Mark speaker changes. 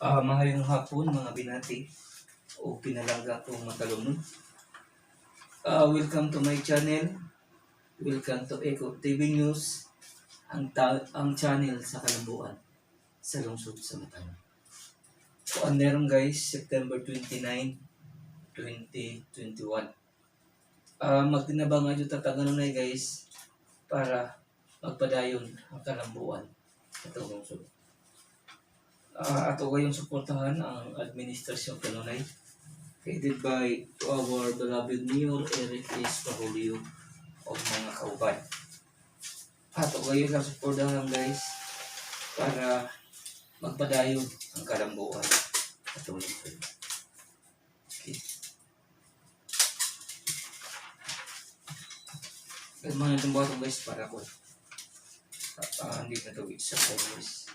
Speaker 1: Maayong hapon, mga binati o pinalangga kong matalumon. Welcome to my channel. Welcome to Echo TV News, ang channel sa kalambuan sa lungsod sa Matalom. So, ang meron guys, September 29, 2021. Magtinabang nga tataganunay guys para magpadayon ang kalambuan sa atong lungsod. Ato kayong suportahan ang administrasyon kanunay headed by to our beloved Mayor Eric S. Pahulio o mga kauban. Ato kayo lang suportahan guys para magpadayon ang kalambuan atong lungsod. Okay. Mga itong bato guys para ko hindi na ito sa guys.